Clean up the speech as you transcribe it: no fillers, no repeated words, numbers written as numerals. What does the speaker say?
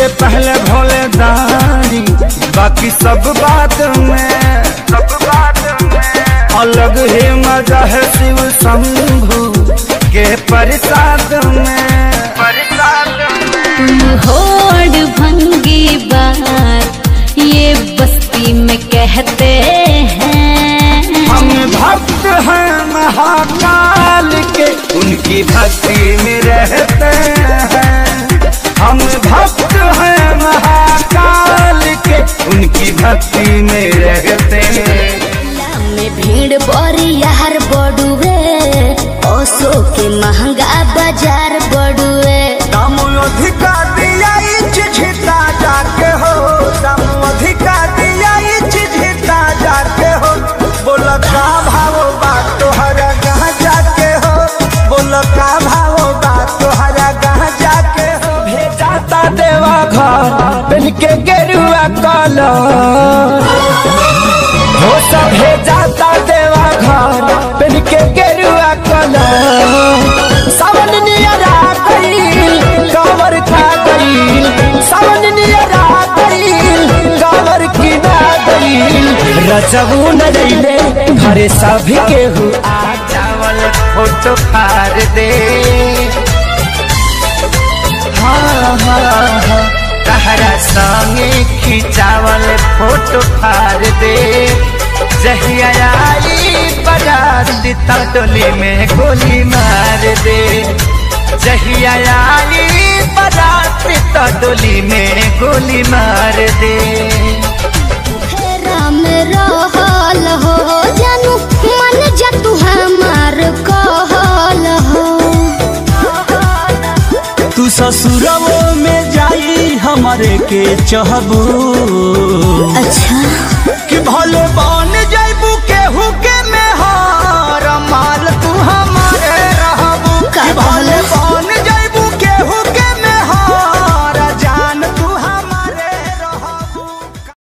के पहले भोले दानी, बाकी सब बात में अलग ही मजा है शिव शंभू के प्रसाद में। तुम होड़ भंगी बार ये बस्ती में कहते हैं, हम भक्त हैं महाकाल के, उनकी भक्ति में रहते हैं। हम भक्त हैं महाकाल के, उनकी भक्ति में रहते हैं। में भीड़ बड़ी यार बड़ुए, ओसो के महंगा बाजार बड़ुए। दाम अधिका दिया चिझिता जाके हो, दाम अधिका दिया चिझिता जाके हो, बोल का भाव बात तोहरा कहाँ जाके हो, बोल का भाव बात तोहरा कहाँ जाके हो। भेजाता देवा घर पहन के गेरुआ कलर हो, सब भेजाता देवा घर पहन के गेरुआ कलर। सावन नियरा गईल कांवर खा गईल, सावन नियरा गईल कांवर किना गईल। रजबू न रहिले घरे सभी केहू आ चावल फोटो फाड़ दे। हाँ हाँ हाँ तहरा संगे खिंचावल फोटो फाड़ दे। जहिया आई बारात टोली में गोली मार दे, जहिया आई बारात टोली में गोली मार दे। फेरा में रहल हो जानू मन जा तू हमार कहल हो, तू ससुरवो में जाई हमारे के चहबू। अच्छा